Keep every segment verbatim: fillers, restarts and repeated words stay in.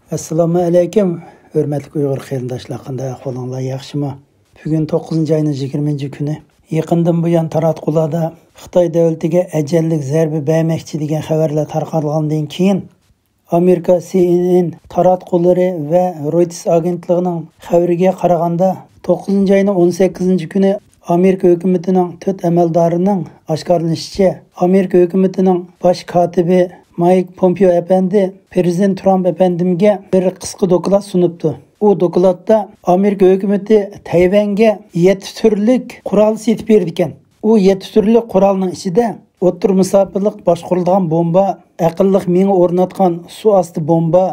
ئەسسالامۇ ئەلەيكۇم، ھۆرمەتلىك ئۇيغۇر قېرىنداشلار، قانداق ئەھۋالىڭلار، ياخشىمۇ؟ بۈگۈن توققۇزىنچى ئاينىڭ يىگىرمىنچى كۈنى. يېقىندىن بۇيان تاراتقۇلاردا خىتاي دۆلىتىگە ئەجەللىك زەربە بەرمەكچى دېگەن خەۋەرلەر تارقالغاندىن كېيىن، ئامېرىكا سى ئېن ئېن تاراتقۇلىرى ۋە رويتېرس ئاگېنتلىقىنىڭ خەۋىرىگە قارىغاندا، توققۇزىنچى ئاينىڭ ئون سەككىزىنچى كۈنى ئامېرىكا ھۆكۈمىتىنىڭ تۆت ئەمەلدارىنىڭ ئاشكارىلىشىچە، ئامېرىكا ھۆكۈمىتىنىڭ باش كاتىپى مايك پومپېئو ئەپەندى پىرېزىدېنت ترامپ ئەپەندىمگە بىر قىسقا دوكلات سۇنۇپتۇ. ئۇ دوكلاتتا ئامېرىكا ھۆكۈمىتى تەيۋەنگە يەتتە تۈرلۈك قورال سېتىپ بېرىدىكەن. ئۇ يەتتە تۈرلۈك قورالنىڭ ئىچىدە ئوتتۇرا مۇساپىلىق باشقۇرۇلىدىغان بومبا، ئەقىللىق مېڭە ئورناتقان سۇ ئاستى بومبا،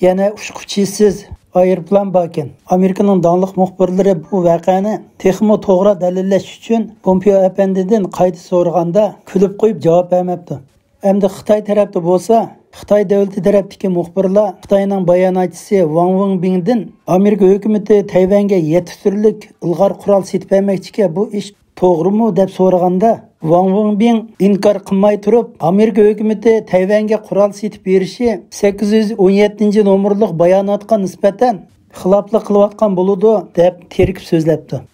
يەنە ئۇچقۇچىسىز ئايروپىلان باركەن. ئامېرىكىنىڭ داڭلىق مۇخبىرلىرى بۇ ۋەقەنى تېخىمۇ توغرا دەلىللەش ئۈچۈن پومپېئو ئەپەندىدىن قايتا سورىغاندا، كۈلۈپ قويۇپ جاۋاب بەرمەپتۇ. ئەمدى خىتاي تەرەپتە بولسا، خىتاي دۆلىتى تەرەپتىكى مۇخبىرلار خىتاينىڭ باياناتچىسى ۋاڭ ۋېنبىڭدىن ئامېرىكا ھۆكۈمىتى تەيۋەنگە يەتتە تۈرلۈك ئىلغار قورال سېتىپ بەرمەكچىكەن، بۇ ئىش توغرىمۇ دەپ سورىغاندا، ۋاڭ ۋېنبىڭ ئىنكار قىلماي تۇرۇپ، ئامېرىكا ھۆكۈمىتى تەيۋەنگە قورال سېتىپ بېرىشى سەككىز يۈز ئون يەتتىنچى نومۇرلۇق باياناتقا نىسبەتەن خىلاپلىق قىلىۋاتقان بولىدۇ، دەپ تېرىكىپ سۆزلەپتۇ.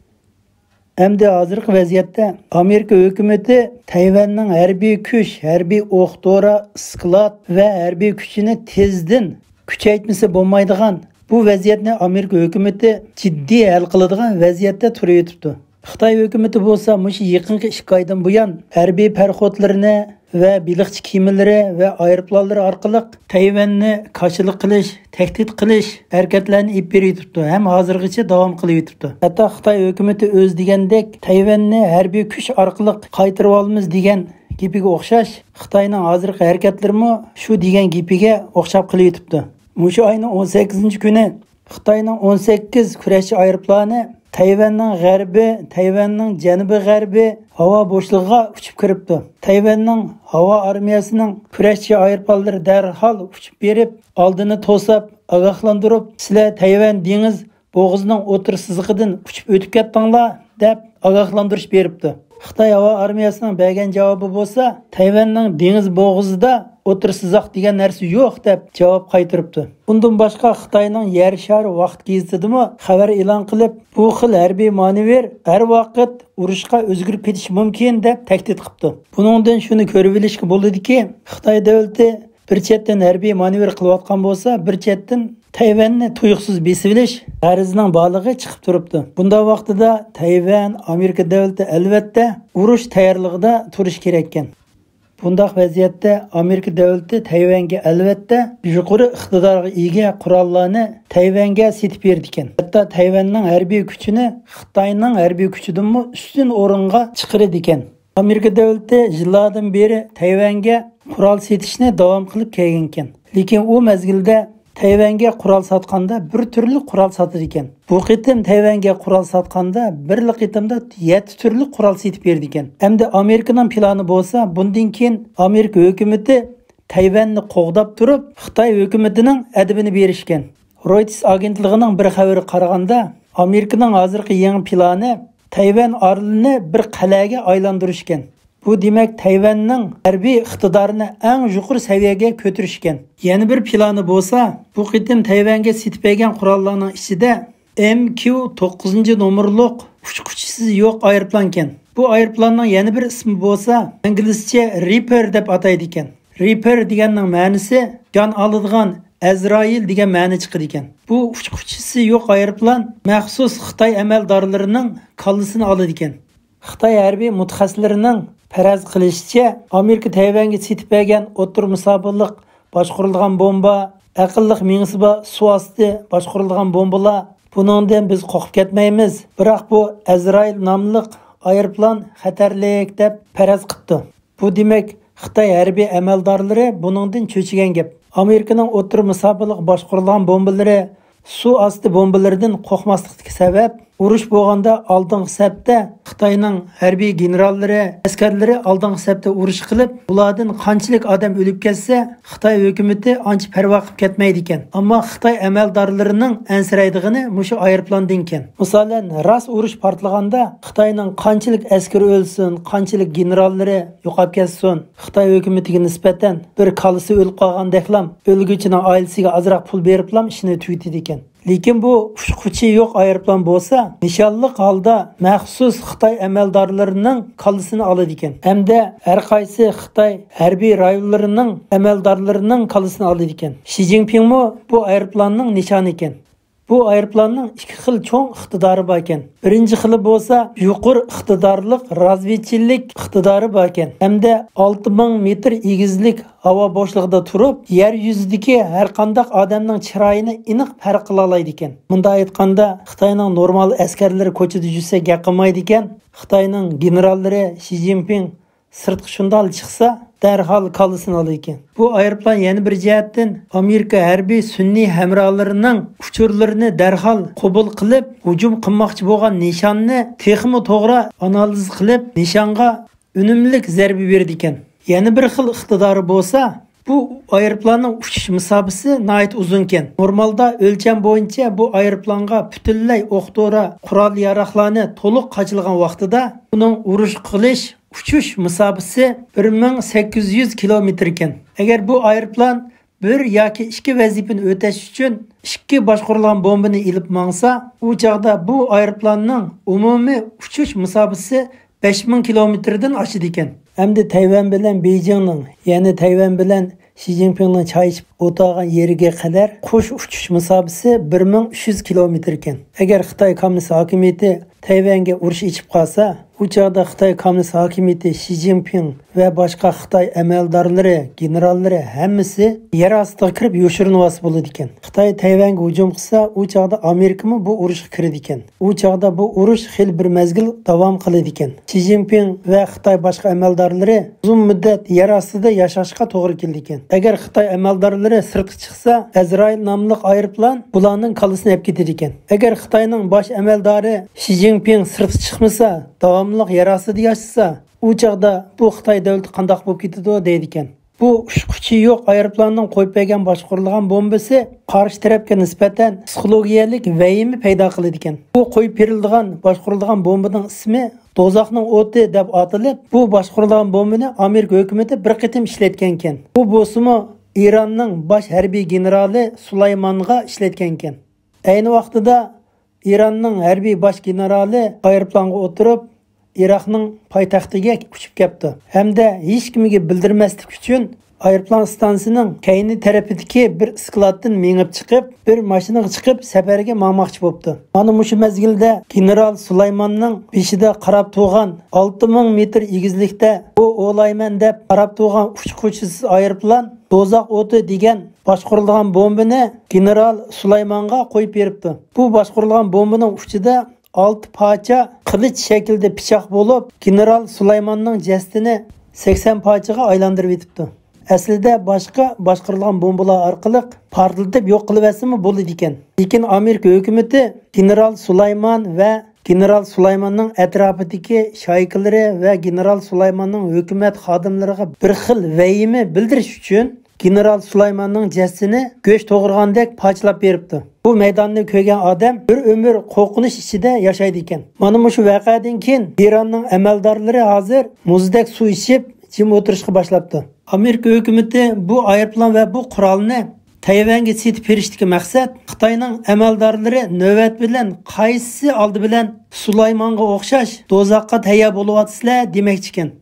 ئەمدى ھازىرقى ۋەزىيەتتە ئامېرىكا ھۆكۈمىتى تەيۋەننىڭ ھەربىي كۈچ، ھەربىي ئوق دورا، ئىسكىلات ۋە ھەربىي كۈچىنى تېزدىن كۈچەيتمىسە بولمايدىغان، بۇ ۋەزىيەتنى ئامېرىكا ھۆكۈمىتى جىددىي ھەل قىلىدىغان ۋەزىيەتتە تۇرۇۋېتىپتۇ. خىتاي ھۆكۈمىتى بولسا مۇشۇ يېقىنقى ئىككى ئايدىن بۇيان ھەربىي پاراخوتلىرىنى ۋە بېلىقچى كېمىلىرى ۋە ئايروپىلانلىرى ئارقىلىق تەيۋەننى كاشىلا قىلىش، تەھدىت قىلىش ھەرىكەتلەرنى ئېلىپ بېرىۋېتىپتۇ ھەم ھازىرغىچە داۋام قىلىۋېتىپتۇ. ھەتتا خىتاي ھۆكۈمىتى ئۆزى دېگەندەك تەيۋەننى ھەربىي كۈچ ئارقىلىق قايتۇرۇۋالىمىز دېگەن گېپىگە ئوخشاش، خىتاينىڭ ھازىرقى ھەرىكەتلىرىمۇ شۇ دېگەن گېپىگە ئوخشاپ قېلىۋېتىپتۇ. مۇشۇ ئاينىڭ ئون سەككىزىنچى كۈنى خىتاينىڭ ئون سەككىز كۈرەشچى ئايروپىلانى تەيۋەننىڭ غەربى، تەيۋەننىڭ جەنۇبى غەربى ھاۋا بوشلۇقىغا ئۇچۇپ كىرىپتۇ. تەيۋەننىڭ ھاۋا ئارمىيەسىنىڭ كۈرەشچى ئايروپىلانلىرى دەرھال ئۇچۇپ بېرىپ، ئالدىنى توساپ، ئاگاھلاندۇرۇپ، سىلەر تەيۋەن دېڭىز بوغۇزىنىڭ ئوتتۇرا سىزىقىدىن ئۇچۇپ ئۆتۈپ كەتتىڭلار، دەپ ئاگاھلاندۇرۇش بېرىپتۇ. خىتاي ھاۋا ئارمىيەسىنىڭ بەرگەن جاۋابى بولسا، تەيۋەننىڭ دېڭىز بوغۇزىدا ئوتتۇرا سىزىق دېگەن نەرسە يوق، دەپ جاۋاب قايتۇرۇپتۇ. ئۇندىن باشقا، خىتاينىڭ يەر شارى ۋاقىت گېزىتىدىمۇ خەۋەر ئېلان قىلىپ، بۇ خىل ھەربىي مانېۋىر ھەر ۋاقىت ئۇرۇشقا ئۆزگىرىپ كېتىشى مۇمكىن، دەپ تەھدىت قىپتۇ. بۇنىڭدىن شۇنى كۆرۈۋېلىشقا بولىدۇكى، خىتاي دۆلىتى بىر چەتتىن ھەربىي مانېۋىر قىلىۋاتقان بولسا، بىر چەتتىن تەيۋەننى تۇيۇقسىز بېسىۋېلىش غەرىزىنىڭ بارلىقى چىقىپ تۇرۇپتۇ. بۇنداق ۋاقتىدا تەيۋەن، ئامېرىكا دۆلىتى ئەلۋەتتە ئۇرۇش تەييارلىقىدا تۇرۇشى كېرەككەن. بۇنداق ۋەزىيەتتە ئامېرىكا دۆلىتى تەيۋەنگە ئەلۋەتتە يۇقىرى ئىقتىدارغا ئىگە قوراللارنى تەيۋەنگە سېتىپ بېرىدىكەن. ھەتتا تەيۋەننىڭ ھەربىي كۈچىنى خىتاينىڭ ھەربىي كۈچىدىنمۇ ئۈستۈن ئورۇنغا چىقىرىدىكەن. ئامېرىكا دۆلىتى يىللاردىن بېرى تەيۋەنگە قورال سېتىشنى داۋام قىلىپ كەلگەنىكەن. لېكىن ئۇ مەزگىلدە تەيۋەنگە قورال ساتقاندا بىر تۈرلۈك قورال ساتىدىكەن. بۇ قېتىم تەيۋەنگە قورال ساتقاندا بىرلا قېتىمدا يەتتە تۈرلۈك قورال سېتىپ بېرىدىكەن. ئەمدى ئامېرىكىنىڭ پىلانى بولسا، بۇندىن كېيىن ئامېرىكا ھۆكۈمىتى تەيۋەننى قوغداپ تۇرۇپ، خىتاي ھۆكۈمىتىنىڭ ئەدىپىنى بېرىشكەن. رويتېرس ئاگېنتلىقىنىڭ بىر خەۋىرىگە قارىغاندا، ئامېرىكىنىڭ ھازىرقى يېڭى پىلانى تەيۋەن ئارىلىنى بىر قەلئەگە ئايلاندۇرۇشكەن. بۇ دېمەك، تەيۋەننىڭ ھەربىي ئىقتىدارىنى ئەڭ يۇقىرى سەۋىيەگە كۆتۈرۈشكەن. يەنە بىر پىلانى بولسا، بۇ قېتىم تەيۋەنگە سېتىپ بەرگەن قوراللارنىڭ ئىچىدە ئېم كيۇ توققۇزىنچى نومۇرلۇق ئۇچقۇچىسى يوق ئايروپىلانكەن. بۇ ئايروپىلاننىڭ يەنە بىر ئىسمى بولسا، ئىنگلىزچە رىپەر دەپ ئاتايدىكەن. رىپەر دېگەننىڭ مەنىسى جان ئالىدىغان، ئەزرائىل دېگەن مەنە چىقىدىكەن. بۇ ئۇچقۇچىسى يوق ئايروپىلان مەخسۇس خىتاي ئەمەلدارلىرىنىڭ كاللىسىنى ئالىدىكەن. خىتاي ھەربىي مۇتەخەسسىسلىرىنىڭ پەرەز قىلىشىچە، ئامېرىكا تەيۋەنگە سېتىپ بەرگەن ئوتتۇرا مۇساپىلىق باشقۇرۇلىدىغان بومبا، ئەقىللىق مېڭىسى بار سۇ ئاستى باشقۇرۇلىدىغان بومبىلار، بۇنىڭدىن بىز قورقۇپ كەتمەيمىز. بىراق بۇ ئەزرائىل ناملىق ئايروپىلان خەتەرلىك، دەپ پەرەز قىپتۇ. بۇ دېمەك، خىتاي ھەربىي ئەمەلدارلىرى بۇنىڭدىن چۆچۈگەن گەپ. ئامېرىكىنىڭ ئوتتۇرا مۇساپىلىق باشقۇرۇلغان بومبىلىرى سۇ ئاستى بومبىلىرىدىن قورقماسلىقتىكى سەۋەب، ئۇرۇش بولغاندا ئالدىنقى سەپتە خىتاينىڭ ھەربىي گېنېراللىرى، ئەسكەرلىرى ئالدىنقى سەپتە ئۇرۇش قىلىپ، بۇلاردىن قانچىلىك ئادەم ئۆلۈپ كەتسە، خىتاي ھۆكۈمىتى ئانچە پەرۋا قىلىپ كەتمەيدىكەن. ئەمما خىتاي ئەمەلدارلىرىنىڭ ئەنسىرەيدىغىنى مۇشۇ ئايروپىلاندىنكەن. مىسالەن، راست ئۇرۇش پارتلىغاندا خىتاينىڭ قانچىلىك ئەسكىرى ئۆلسۇن، قانچىلىك گېنېراللىرى يوقاپ كەتسۇن، خىتاي ھۆكۈمىتىگە نىسبەتەن بىر كالىسى ئۆلۈپ قالغاندەكلام، ئۆلگۈچىنىڭ ئائىلىسىگە ئازراق پۇل بېرىپلام ئىشىنى تۈگىتىدىكەن. لېكىن بۇ ئۇچقۇچى يوق ئايروپىلان بولسا، نىشانلىق ھالدا مەخسۇس خىتاي ئەمەلدارلىرىنىڭ كاللىسىنى ئالىدىكەن ھەمدە ھەر قايسى خىتاي ھەربىي رايونلىرىنىڭ ئەمەلدارلىرىنىڭ كاللىسىنى ئالىدىكەن. شى جىنپىڭمۇ بۇ ئايروپىلاننىڭ نىشانى ئىكەن. بۇ ئايروپىلاننىڭ ئىككى خىل چوڭ ئىقتىدارى باركەن. بىرىنچى خىلى بولسا يۇقىرى ئىقتىدارلىق رازۋېدچىلىك ئىقتىدارى باركەن ھەمدە ئالتە مىڭ مېتىر ئېگىزلىك ھاۋا بوشلۇقىدا تۇرۇپ، يەر يۈزىدىكى ھەر قانداق ئادەمنىڭ چىرايىنى ئېنىق پەرق قىلالايدىكەن. مۇنداق ئېيتقاندا، خىتاينىڭ نورمال ئەسكەرلىرى كوچىدا يۈرسە گەپ قىلمايدىكەن. خىتاينىڭ گېنېراللىرى شى جىنپىڭ سىرتقا شۇنداق چىقسا، دەرھال كاللىسىنى ئالىدىكەن. بۇ ئايروپىلان يەنە بىر جەھەتتىن ئامېرىكا ھەربىي سۈنئىي ھەمراھلىرىنىڭ ئۇچۇرلىرىنى دەرھال قوبۇل قىلىپ، ھۇجۇم قىلماقچى بولغان نىشاننى تېخىمۇ توغرا ئانالىز قىلىپ، نىشانغا ئۈنۈملۈك زەربە بېرىدىكەن. يەنە بىر خىل ئىقتىدارى بولسا، بۇ ئايروپىلاننىڭ ئۇچۇش مۇساپىسى ناھايىتى ئۇزۇنكەن. نورمالدا ئۆلچەم بويىچە بۇ ئايروپىلانغا پۈتۈنلەي ئوق-دورا، قورال-ياراغلارنى تولۇق قاچىلىغان ۋاقتىدا ئۇنىڭ ئۇرۇش قىلىش، ئۇچۇش مۇساپىسى بىر مىڭ سەككىز يۈز كىلومېتىركەن. ئەگەر بۇ ئايروپىلان بىر ياكى ئىككى ۋەزىپىنى ئۆتەش ئۈچۈن ئىككى باشقۇرۇلغان بومبىنى ئېلىپ ماڭسا، ئۇ چاغدا بۇ ئايروپىلاننىڭ ئومۇمىي ئۇچۇش مۇساپىسى بەش مىڭ كىلومېتىردىن ئاشىدىكەن. ئەمدى تەيۋەن بىلەن بېيجىڭنىڭ، يەنى تەيۋەن بىلەن شى جىنپىڭنىڭ چاي ئىچىپ ئولتۇرغان يېرىگە قەدەر قوش ئۇچۇش مۇساپىسى بىر مىڭ ئۈچ يۈز كىلومېتىركەن. ئەگەر خىتاي كوممۇنىست ھاكىمىيىتى تەيۋەنگە ئۇرۇش ئېچىپ قالسا، ئۇ چاغدا خىتاي كوممۇنىست ھاكىمىيىتى شى جىنپىڭ ۋە باشقا خىتاي ئەمەلدارلىرى، گېنېراللىرى ھەممىسى يەر ئاستىغا كىرىپ يوشۇرۇنۇۋالسا بولىدىكەن. خىتاي تەيۋەنگە ھۇجۇم قىلسا، ئۇ چاغدا ئامېرىكىمۇ بۇ ئۇرۇشقا كىرىدىكەن. ئۇ چاغدا بۇ ئۇرۇش خېلى بىر مەزگىل داۋام قىلىدىكەن. شى جىنپىڭ ۋە خىتاي باشقا ئەمەلدارلىرى ئۇزۇن مۇددەت يەر ئاستىدا ياشاشقا توغرا كېلىدىكەن. ئەگەر خىتاي ئەمەلدارلىرى سىرتقا چىقسا، ئەزرائىل ناملىق ئايروپىلان بۇلارنىڭ كاللىسىنى ئەپ كېتىدىكەن. ئەگەر خىتاينىڭ باش ئەمەلدارى شى جىنپىڭ سىرتقا چىقمىسا، داۋاملىق يەر ئاستىدا ياشىسا، ئۇ چاغدا بۇ خىتاي دۆلىتى قانداق بولۇپ كېتىدۇ دەيدىكەن. بۇ ئۇچقۇچى يوق ئايروپىلاننىڭ قويۇپ بەرگەن باشقۇرۇلغان بومبىسى قارشى تەرەپكە نىسبەتەن پسىخولوگىيەلىك ۋەھىمە پەيدا قىلىدىكەن. بۇ قويۇپ بېرىلىدىغان باشقۇرۇلغان بومبىنىڭ ئىسمى دوزاخنىڭ ئوتى دەپ ئاتىلىپ، بۇ باشقۇرۇلغان بومبىنى ئامېرىكا ھۆكۈمىتى بىر قېتىم ئىشلەتكەنىكەن. بۇ بولسىمۇ ئىراننىڭ باش ھەربىي گېنېرالى سۇلايمانغا ئىشلەتكەنىكەن. ئەينى ۋاقتىدا ئىراننىڭ ھەربىي باش گېنېرالى ئايروپىلانغا ئولتۇرۇپ، ئىراقنىڭ پايتەختىگە ئۇچۇپ كەپتۇ ھەمدە ھېچكىمگە بىلدۈرمەسلىك ئۈچۈن ئايروپىلان ئىستانسىسىنىڭ كەينى تەرىپىدىكى بىر ئىسكىلاتتىن مېڭىپ چىقىپ، بىر ماشىنىغا چىقىپ سەپەرگە ماڭماقچى بوپتۇ. مانا مۇشۇ مەزگىلدە گېنېرال سۇلايماننىڭ بېشىدا قاراپ تۇرغان ئالتە مىڭ مېتىر ئېگىزلىكتە ئۇ ئولايمەن دەپ قاراپ تۇرغان ئۇچقۇچىسىز ئايروپىلان دوزاخ ئوتى دېگەن باشقۇرۇلىدىغان بومبىنى گېنېرال سۇلايمانغا قويۇپ بېرىپتۇ. بۇ باشقۇرۇلغان بومبىنىڭ ئۇچىدا ئالتە پارچە قىلىچ شەكلىدە پىچاق بولۇپ، گېنېرال سۇلايماننىڭ جەسىتىنى سەكسەن پارچىغا ئايلاندۇرۇۋېتىپتۇ. ئەسلىدە باشقا باشقۇرۇلغان بومبىلار ئارقىلىق پارتلىتىپ يوق قىلىۋەتسىمۇ بولىدىكەن. لېكىن ئامېرىكا ھۆكۈمىتى گېنېرال سۇلايمان ۋە گېنېرال سۇلايماننىڭ ئەتراپىدىكى شايكىلىرى ۋە گېنېرال سۇلايماننىڭ ھۆكۈمەت خادىملىرىغا بىر خىل ۋەھىمە بىلدۈرۈش ئۈچۈن گېنېرال سۇلايماننىڭ جەسىتىنى گۆش توغرىغاندەك پارچىلاپ بېرىپتۇ. بۇ مەيداننى كۆرگەن ئادەم بىر ئۆمۈر قورقۇنچ ئىچىدە ياشايدىكەن. مانا مۇشۇ ۋەقەدىن كېيىن ئىراننىڭ ئەمەلدارلىرى ھازىر مۇزدەك سۇ ئىچىپ، جىم ئولتۇرۇشقا باشلاپتۇ. ئامېرىكا ھۆكۈمىتى بۇ ئايروپىلان ۋە بۇ قورالنى تەيۋەنگە سېتىپ بېرىشتىكى مەقسەت، خىتاينىڭ ئەمەلدارلىرى نۆۋەت بىلەن قايسى ئالدى بىلەن سۇلايمانغا ئوخشاش دوزاخقا تەييار بولۇۋاتىسىلەر دېمەكچىكەن.